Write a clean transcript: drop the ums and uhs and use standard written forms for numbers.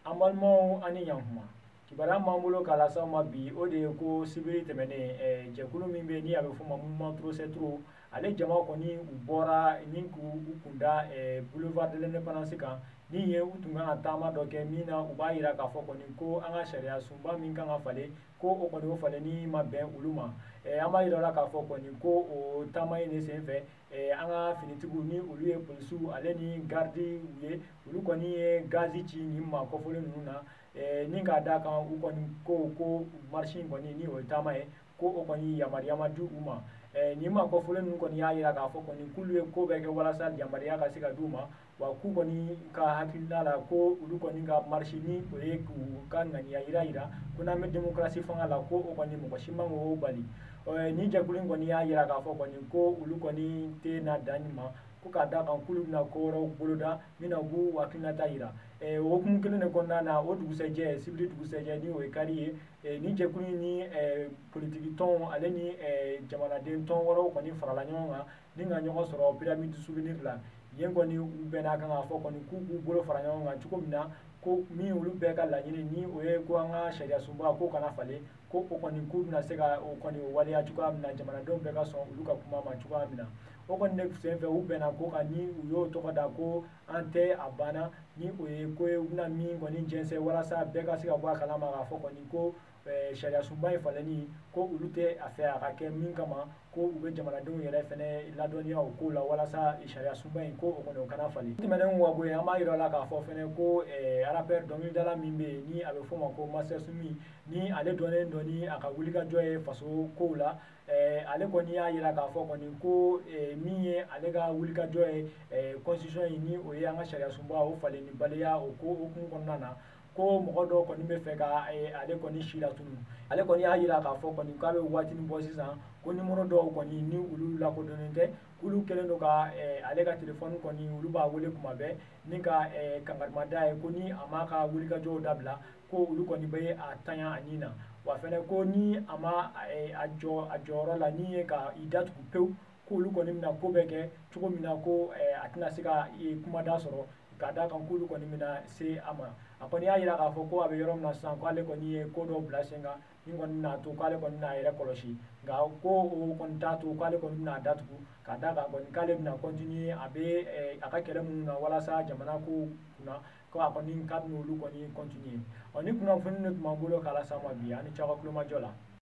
An balimaw, an ni ɲankuma. Kibaruya m'an bolo k'a lase aw ma bi, o de ye ko sibiri tɛmɛnen, jɛkulu min bɛ ni a bɛ f'o ma Mouvement Trop c'est trop, ale jama kɔni u bɔra ni k'u kunda boulevard de l'Indépendance kan. Ni ye u tun kan ka taama dɔ kɛ min na, u b'a yira k'a fɔ kɔni ko an ka sariya sunba min kan ka falen, ko o kɔni o falenni ma bɛn olu ma. An b'a yira la k'a fɔ kɔni ko o taama in de senfɛ, an ka finitigiw, ni olu ye polisiw ale ni gardiw ye, olu kɔni ye gazi ci nin maa kɔfɔlen ninnu na, ni k'a da kan u kɔni ko marche in kɔni, ni o ye taama ye, ko o kɔni yamaruya ma di u ma. Nin maa kɔfɔlen ninnu kɔni y'a yira k'a fɔ kɔni k'olu ye ko bɛɛ kɛ walasa yamaruya ka se ka d'u ma, wa k'u kɔni ka hakilina la ko olu kɔni ka marche, ni o ye k'u ka ŋaniya yira ko n'an bɛ démocratie fanga la, ko o kɔni mɔgɔ si man k'o bali. Nin jɛkulu in kɔni y'a yira k'a fɔ kɔni ko olu kɔni tɛ na dan nin ma, ko k'a da kan k'olu bɛna ko wɛrɛw boloda min na u b'u hakilinata yira. O hukumu kelen de kɔnɔna na, o dugusɛjɛ, sibiri dugusɛjɛ, ni o ye kari ye, nin jɛkulu in ni politiki tɔnw ale ni jamanaden tɔn wɛrɛw kɔni farala ɲɔgɔn kan ni ka ɲɔgɔn sɔrɔ Pyramide du Souvenir la. Yen kɔni u bɛn'a kan k'a fɔ kɔni k'u b'u bolo fara ɲɔgɔn kan cogo min na, ko min olu bɛɛ ka laɲini, ni o ye ko an ka sariya sunba ko kana falen, ko o kɔni k'u bɛna se ka o kɔni o waleya cogoya min na, jamanadenw bɛɛ ka sɔn olu ka kuma ma cogoya min na. O kɔni de senfɛ u bɛnna ko kan, ni u y'o tɔgɔ da ko an tɛ a banna, ni o ye ko ye u bɛna min kɔni jɛnsɛn walasa bɛɛ ka se ka bɔ a kalama k'a fɔ kɔni ko sariya sunba in falenni, ko olu tɛ a fɛ a ka kɛ min kama, ko u bɛ jamanadenw yɛrɛ fɛnɛ ladɔnniya o ko la walasa sariya sunba in ko o kɔni o kana falen. Tɛmɛnen ka bɔ yen, an b'a yira la k'a fɔ fɛnɛ ko rappeur dɔnkilidala min bɛ yen ni a bɛ f'o ma ko Master Soumy, ni ale dɔnnen dɔn ni a ka wulikajɔ ye faso kow la, ale kɔni y'a yira k'a fɔ kɔni ko min ye ale ka wulikajɔ ye constitution in, ni o ye an ka sariya sunba o falenni baliya, o ko hukumu kɔnɔna na, ko mɔgɔ dɔw kɔni bɛ fɛ ka ale kɔni si latunu. Ale kɔni y'a yira k'a fɔ kɔni k'a bɛ waatinin bɔ sisan, ko nimoro dɔw kɔni ni olu lakodɔnnen tɛ, k'olu kɛlen don ka ale ka telefɔni kɔni, olu b'a wele kuma bɛɛ ni ka kankarimada ye ko ni a m'a ka wulikajɔw dabila, ko olu kɔni bɛ a tanya a nin na. Wa fɛnɛ ko ni a ma a jɔ a jɔyɔrɔ la, ni ye ka i datugu pewu, k'olu kɔni bɛna ko bɛɛ kɛ cogo min na ko a tɛna se ka kumada sɔrɔ, ka d'a kan k'olu kɔni bɛna se a ma. A kɔni y'a yira k'a fɔ ko a bɛ yɔrɔ min na sisan, k'ale kɔni ye ko dɔw bila sen kan min kɔni bɛna to k'ale kɔni bɛna a yɛrɛ kɔlɔsi, nka ko o kɔni t'a to k'ale kɔni bɛna a datugu, ka d'a kan kɔni k'ale bɛna continuer a bɛ a ka kɛlɛ minnu na walasa jamana ko kunna, ko a kɔni k'a bɛna olu kɔni continuer. Ɔ ni kunnafoni de tun b'an bolo k'a lase aw ma bi, ani cɛw ka kulomajɔ la.